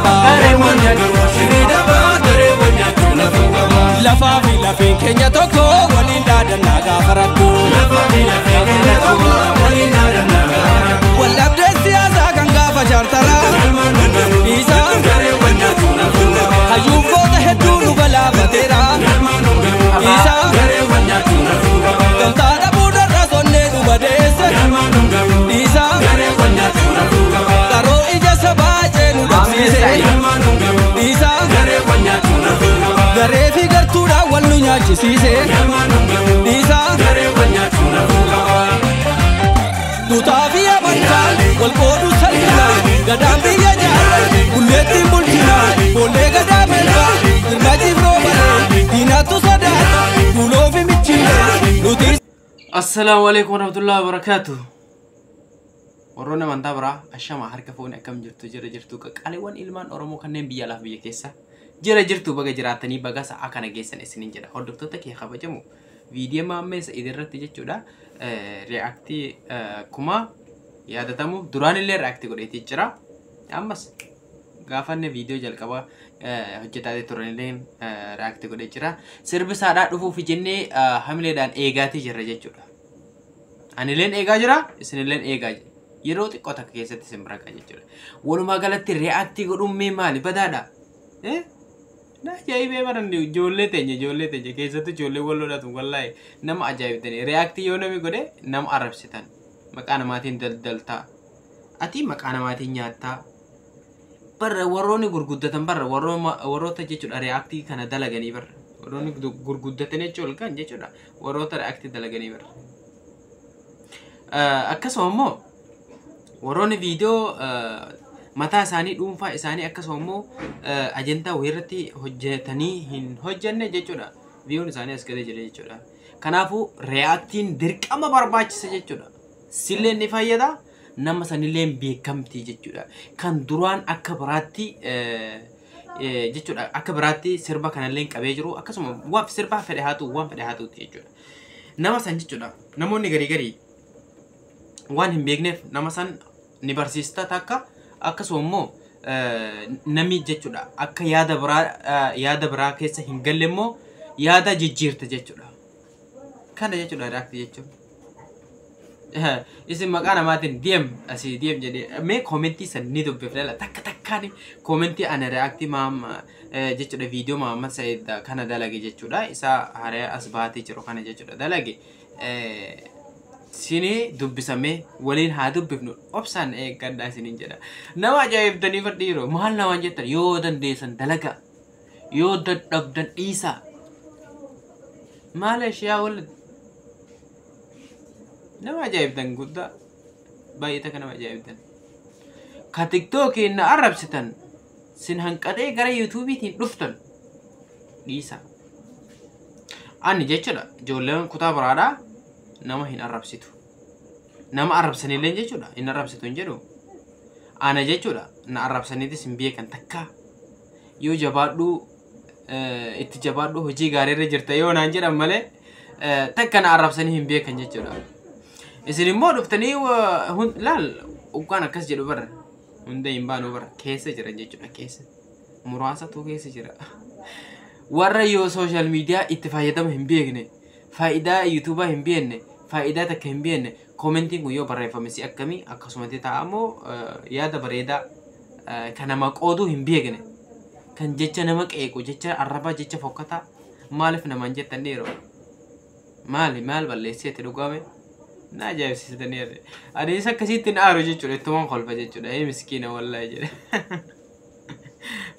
qaba. Gareewwan nyaachuu shirri dabaa gareewwan nyaachuu lafuu qaba. Lafaa fi lafeen keenya tokko waliin dhaadannaa gaafa rakkoo. Lafaa fi lafeen keenya tokko waliin dhaadannaa gaafa rakkoo. Wallabdee siyaasaa kan gaafa chaartaraa. Galmaan danda'u Dhiisaa. gareewwan nyaachuu lafuu qaba. Hayyuun goota hedduu nu galaafateera. Galmaan danda'u Dhiisaa. gareewwan nyaachuu lafuu qaba. Gamtaa dhabuu darra sonnee nu badeesse. Galmaan danda'u Dhiisaa. gareewwan nyaachuu lafuu qaba. Qaroo ija sabaa ceenu dhabsiise. Galmaan danda'u Dhiisaa. gareewwan nyaachuu lafuu qaba. Garee fi gartuudhaan wal nu nyaachisiise. Galmaan danda'u Dhiisaa. gareewwan nyaachuu lafuu qaba. Duutaa fi amantaan wal qooduu salphinaa. Gadaan biyya jaarraa bulleettiin bulchinaa. Boollee gadaa melbaa sirna cifroo malee diinatu sodaata duuloo fi michiilee nuti. Assalaamu alaikum warahmatullahi wabarakatuh. Warroonni amantaa biraa ashama harka fuune akkam jirtu jira jirtu qaqqaaliiwwan ilmaan Oromoo kanneen biyya alaaf biyya keessa jira jirtu baga jiraatanii baga sa'a kana geessan isiniin jedha. Hordoftoota kee kabajamu viidiyoo maammee Sa'id irratti jechuudha. React kuma yaadatamu duraan illee react godheetii jira. Ammas gaafa inni viidiyoo jalqaba hojjetaa turanillee react godhee jira. Sirbi isaadhaa dhufuuf jennee hamileedhaan eegaatii jirra jechuudha. Anilleen eegaa jira, isinilleen eegaa jira. Yeroo xiqqoo takka keessatti isin bira ga'a jechuudha. Walumaa galatti react godhuun mee maali badaadha? Na ajaa'ibee baranne ijoollee teenya keessattuu ijoollee wal lolatu wallaahi nama ajaa'ibtanii react yoo namni godhe nama arrabsitan maqaa namaatiin daldaltaa ati maqaa namaatiin nyaattaa barra warroonni gurguddatan barra warroota jechuudha react kana dalaganii barra warroonni gurguddatan jechuudha kan jechuudha warroota react dalaganii barra. Akkasuma immoo warroonni viidiyoo mataa isaanii dhuunfaa isaanii akkasuma immoo ajandaa wayii hojjetanii hin hojjenne jechuudha. Viidiyoon isaanii as galee jira jechuudha. Kanaafuu reactiin dirqama barbaachisa jechuudha. Sillee ni fayyada nama sanillee beekamtii jechuudha. Kan duraan akka biraatti jechuudha akka biraatti sirba kanallee qabee jiru akkasuma waan sirba fedhe haa ta'u waan fedhe haa ta'utti jechuudha. Nama san jechuudha namoonni garii garii waan hin beekneef nama san ni barsiista takka akkasuma immoo namni jechuudha akka yaada biraa keessa hin galle immoo yaada jijjiirta jechuudha. Kana jechuudha react jechuun. Isin maqaa namaatiin DM asii DM jedhee mee comment san ni dubbifne la takka takkaan comment ana react maam jechuudha viidiyoo Mahammad Said kana dalage jechuudha isa haree as baatee jiru kana jechuudha dalage. Sini dubbisamee waliin haa dubbifnu obsaan eeggadhaa isiniin jedha. Nama ajaa'ibtanii fadhiiroo maal namaan jettan yoo dandeessan dalaga yoo dadhabdan dhiisaa. Maal ishiyaa wal nama ajaa'ibtan guddaa baay'ee takka nama ajaa'ibtan. Ka TikTokiin na arrabsitan sin hanqatee gara YouTubeiitiin dhuftan dhiisaa. Ani jechuudha ijoolleen kutaa biraadhaa nama hin arrabsitu. Nama arrabsanillee jechuudha hin arrabsitu hin jedhu. Ana jechuudha na arrabsaniitis hin beekan takka. Yoo jabaadhuu itti jabaadhuu hojii gaariirra jirta yoo naan jedhan malee takka na arrabsanii hin beekan jechuudha. Isin immoo dhuftanii laal ukkaan akkas jedhu bara hunda hin baanu bara keessa jiran jechuudha keessa muraasatu keessa jira. Warra yoo social media itti fayyadama hin beekne faayidaa YouTubeaa hin beekne faayidaa takka hin beekne commentiin kun yoo barreeffame si akkamii akkasumatti taa'amoo yaada bareedaa kan nama qooduu hin beekne kan jecha nama qeequ jecha arrabaa jecha fokkataa maaliif namaan jettan dhiiroo maali maal balleesseeti dhugame na ajaa'ibsiisanii anis akkasitti hin aaru jechuudha ittumaan kolfa jechuudha ee miskiina wallaahi jedhe.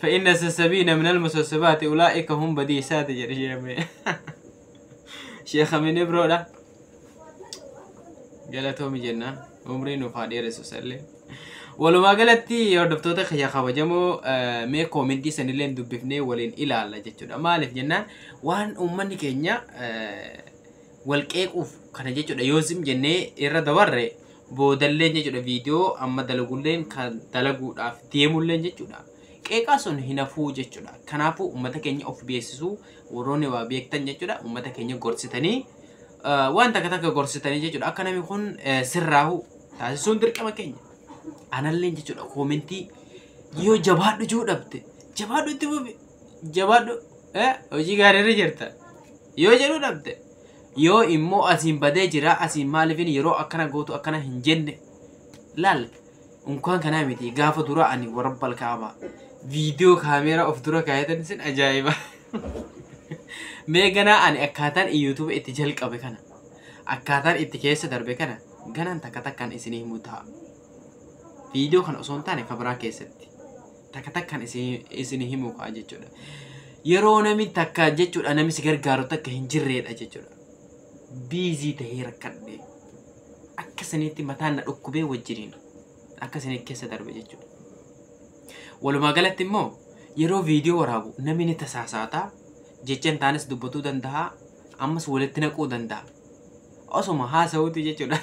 فإن السبيل من المسبسبات أولئك هم بديسات jedhe sheekh Amin Ibroodha. Galatoomi jennaan umrii nuuf haa dheeressu sallee. Walumaa galatti hordoftoota kiyya kabajamoo mee comment sanillee dubbifnee waliin ilaalla jechuudha. Maaliif jennaan waan uummanni keenya wal qeequuf kana jechuudha yoo sim jennee irra dabarre boodallee jechuudha viidiyoo amma dalagulleen kan dalaguudhaaf deemulleen jechuudha. Qeeqaa sun hin hafuu jechuudha. Kanaafuu uummata keenya of beeksisuu warroonni waa beektan jechuudha uummata keenya gorsitanii waan takka takka gorsitanii jechuudha akka namni kun sirraahu taasisuun dirqama keenya. Analleen jechuudha comment Yoo jabaadhu juu dhabte, jabaadhu itti fufi, jabaadhu hojii gaariirra jirta yoo jedhu dhabte, yoo immoo asiin badee jira, asiin maaliifin yeroo akkana gootu akkana hin jenne laal. Unkaan kanaa miti, gaafa dura ani warra balkaaba viidiyoo kaameeraa of dura kaayatan sin ajaa'iba. Mee ganaa ani akkaataan YouTube itti jalqabe kana, akkaataan itti keessa darbe kana ganaan takka takkaan isinii himuu ta'a. Viidiyoo kana osoo hin taane kabiraa keessatti takka takkaan isinii himuu ka'a jechuudha. Yeroo namni takka jechuudha namni si gargaaru takka hin jirreedha jechuudha. Busy tahee rakkadhe, akka sanitti mataan na dhukkubee wajjiniin akka sanitti keessa darbe jechuudha. Walumaa galatti immoo yeroo viidiyoo waraabu namni ni tasaasaataa, jecha hin taanes dubbatuu danda'a, ammas walitti naquu danda'a. Osuma haasa'uuti jechuudha.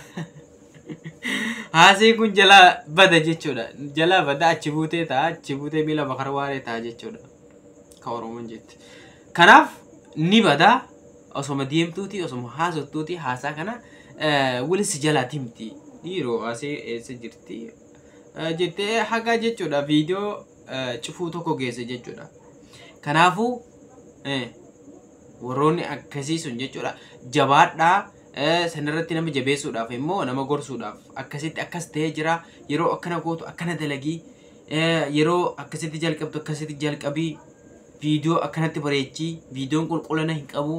Haasii kun jalaa bada jechuudha. Jalaa bada, achi buutee ta'a, achi buutee miila bakara waaree ta'a jechuudha. Ka Oromoon jetti. Kanaaf ni bada, osoma deemtuuti, osoma haasoftuuti haasaa kana walis jalaa himti. Dhiiroo, asii eessa jirti jettee haga jechuudha viidiyoo cufuu tokko geesse jechuudha. Kanaafuu warroonni akkasii sun jechuudha jabaadhaa, sanarratti nama jabeessuudhaaf immoo nama gorsuudhaaf akkasitti akkas ta'ee jira, yeroo akkana gootu akkana dalagii, yeroo akkasitti jalqabdu akkasitti jalqabii, viidiyoo akkanatti bareechii, viidiyoon qulqullina hin qabu,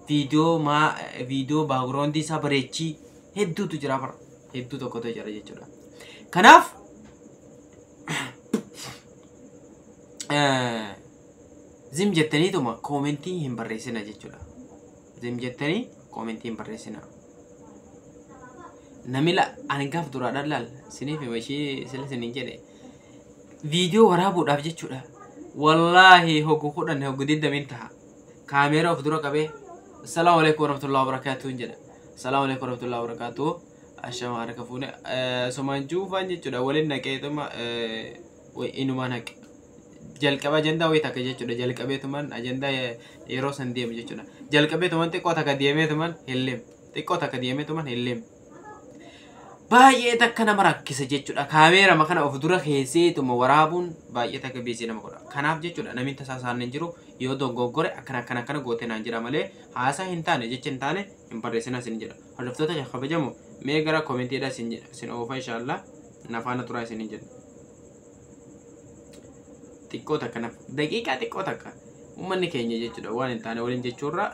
viidiyoo maa viidiyoo background isaa bareechii, hedduutu jira bara, hedduu tokkotu jira jechuudha. Kanaaf zim jettaniituma comment hin barreessina jechuudha. Zim jettanii comment hin barreessina. Namni ani gaaf duraadhaan laal siniif hima ishee sila siniin jedhe, viidiyoo waraabuudhaaf jechuudha. Wallaahi hoggu 10 hoggu 20 ta'a. Kaameera of dura qabee "Assalaamu alaikum warahmatullahi wabarakatuh" jedha. "Assalaamu alaikum warahmatullahi wabarakatuh. Ashama harka fuune." Somaan juufaan jechuudha waliin naqeetuma inumaan haqe. Jalqaba ajandaa wayii takka jechuudha, jalqabeetumaan ajandaa yeroo san deemu jechuudha. Jalqabeetumaan xiqqoo takka deemeetumaan hilleem. Xiqqoo takka deemeetumaan hilleem. Baay'ee takka nama rakkisa jechuudha. Kaameerama kana of dura keesseetuma waraabuun baay'ee takka busy nama godha. Kanaaf jechuudha namni tasaa isaan hin jiru, yoo dogoggore akkana akkana akkana gootee naan jira malee haasaa hin taane, jecha hin taane hin barreessina isin jedha. Hordoftoota kabajamu, mee gara koomentiidha isin oofa, inshaallaa nafaana turaa isin hin jedha. Xiqqoo takka naf daqiiqaa xiqqoo takka uummanni keenya jechuudha waan hin taane waliin jechuurra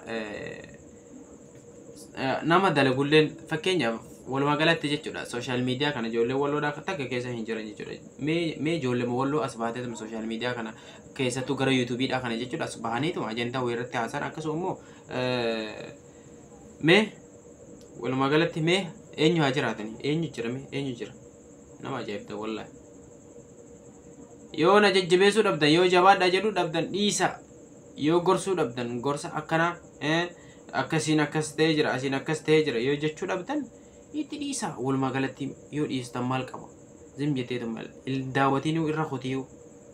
nama dalagulleen, fakkeenyaaf walumaa galatti jechuudha social media kana ijoollee walloodhaa takka keessa hin jiran jechuudha. Mee ijoollee walloo as baateetuma social media kana keessattuu gara YouTubeiidhaa kana jechuudha as bahaniituma ajandaa wayii irratti haasan, akkasuma immoo mee walumaa galatti mee eenyu haa jiraatani, eenyu jira, mee eenyu jira? Nama ajaa'ibda wallaahi. Yoo na jajjabeessuu dhabdan, yoo jabaadhaa jedhuu dhabdan dhiisa, yoo gorsuu dhabdan gorsa akkanaa akkasiin akkas ta'ee jira, asiin akkas ta'ee jira yoo jechuu dhabdan itti dhiisa. Walumaa galatti yoo dhiistan maal qaba? Zim jetteetuma daawwatiin irra kotiyuu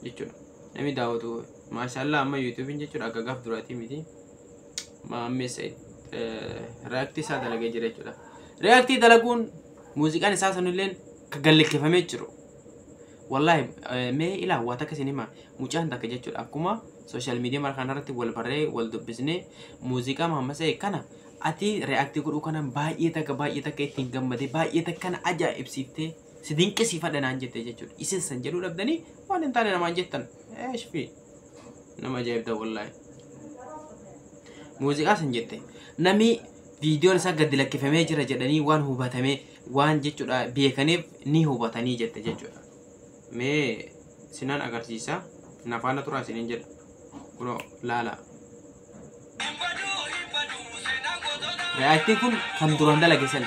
jechuudha. Namni daawwatu maashaallah amma YouTubeiin jechuudha akka gaaf duraatii miti. Maammeessa react isaa dalagee jira jechuudha. React dalaguun muuziqaan isaa sanillee ka galleeffamee jiru. Wallaahi mee ilaa waa takka isin hima, mucaan takka jechuudha akkuma social media mara kanarratti wal barree wal dubbisnee, muuziqaa Maammasee kana ati react godhuu kana baay'ee takka ittiin gammadee, baay'ee takka kana ajaa'ibsiiftee si dinqisiifadha naan jette jechuudha. Isin san jedhuu dhabdanii waan hin taane namaan jettan. Eeshfi nama ajaa'ibda wallaahi. Muuziqaa san jette namni viidiyoon isaa gadi lakkifamee jira jedhanii waan hubatamee waan jechuudha beekaniif ni hubatanii jette jechuudha. Mee sinan agarsiisa, nafaana turaa isiniin jedha. Kunoo laala. Reactiin kun kan duraan dalage sana.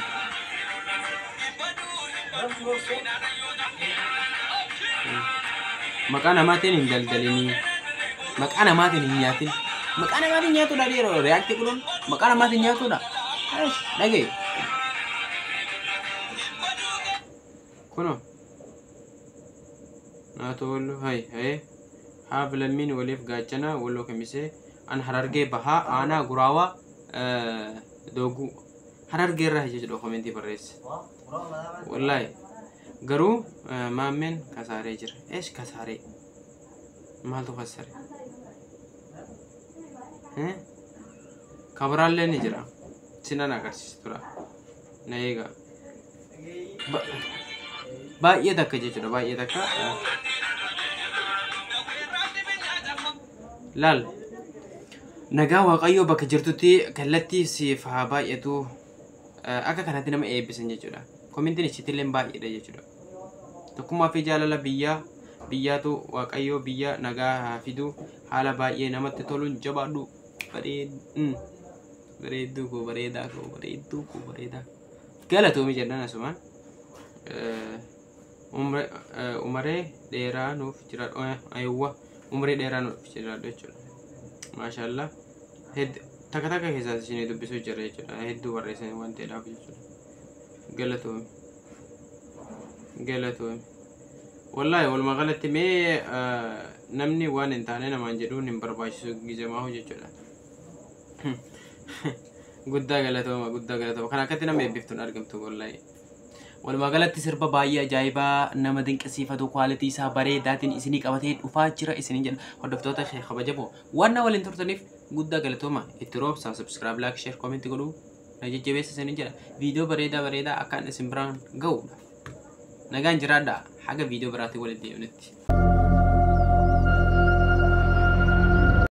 Maqaa namaatiin hin daldalinii. Maqaa namaatiin hin nyaatin. Maqaa namaatiin nyaatuudha dhiiroo, react godhuun maqaa namaatiin nyaatuudha. Dhagaye. Kunoo. Naatoo Walloo hay hay haaf lammiin waliif gaachana Walloo Kamisee, an Harargee Bahaa aanaa Guraawaa Dooguu Harargee irraa jechuudha comment barreesse. Wallaahi garuu maammeen kasaaree jira. Eesh kasaaree. Maaltu kassare? Kabiraallee ni jira. Sinan agarsiisa tura. Na eegaa. Baay'ee takka jechuudha. Baay'ee takka. Laal. Nagaa Waaqayyoo bakka jirtutti kallattii siif haa baay'atu. Akka kanatti nama eebbisan jechuudha. Komintiin ichittillee baay'eedha jechuudha. Tokkummaa fi jaalala biyyaa biyyaatu Waaqayyoo biyya nagaa haa fidu. Haala baay'ee namatti toluun jabaadhu. Bareedduu koo bareedaa koo bareedduu koo bareedaa. Galatoomi jennaan asumaan. Umaree dheeraa nuuf jiraadhu. Ayiwwa umrii dheeraa nuuf jiraadhu jechuudha. Maashaallah. Takka takka keessaa isinii dubbisuu jira jechuudha. Hedduu barreessan waan ta'eedhaaf jechuudha. Galatoomi. Galatoomi. Wallaahi walumaa galatti mee namni waan hin taane namaan jedhuun hin barbaachisu gizemaa jechuudha. Guddaa galatooma, guddaa galatooma. Kan akkatti nama eebbiftuun argamtu wallaahi. Walumaa galatti sirba baay'ee ajaa'ibaa nama dinqisiifatu kwaalitii isaa bareedaatiin isinii qabatee dhufaa jira isiniin jedha. Hordoftoota kee kabajamoo waan na waliin turtaniif guddaa galatooma. Itti roobsaa, subscribe, like, share, comment godhuu na jajjabeessa isiniin jedha. Viidiyoo bareedaa bareedaa akkaan isin biraan ga'uudha. Nagaan jiraadhaa haga viidiyoo biraatiin walitti deemnutti.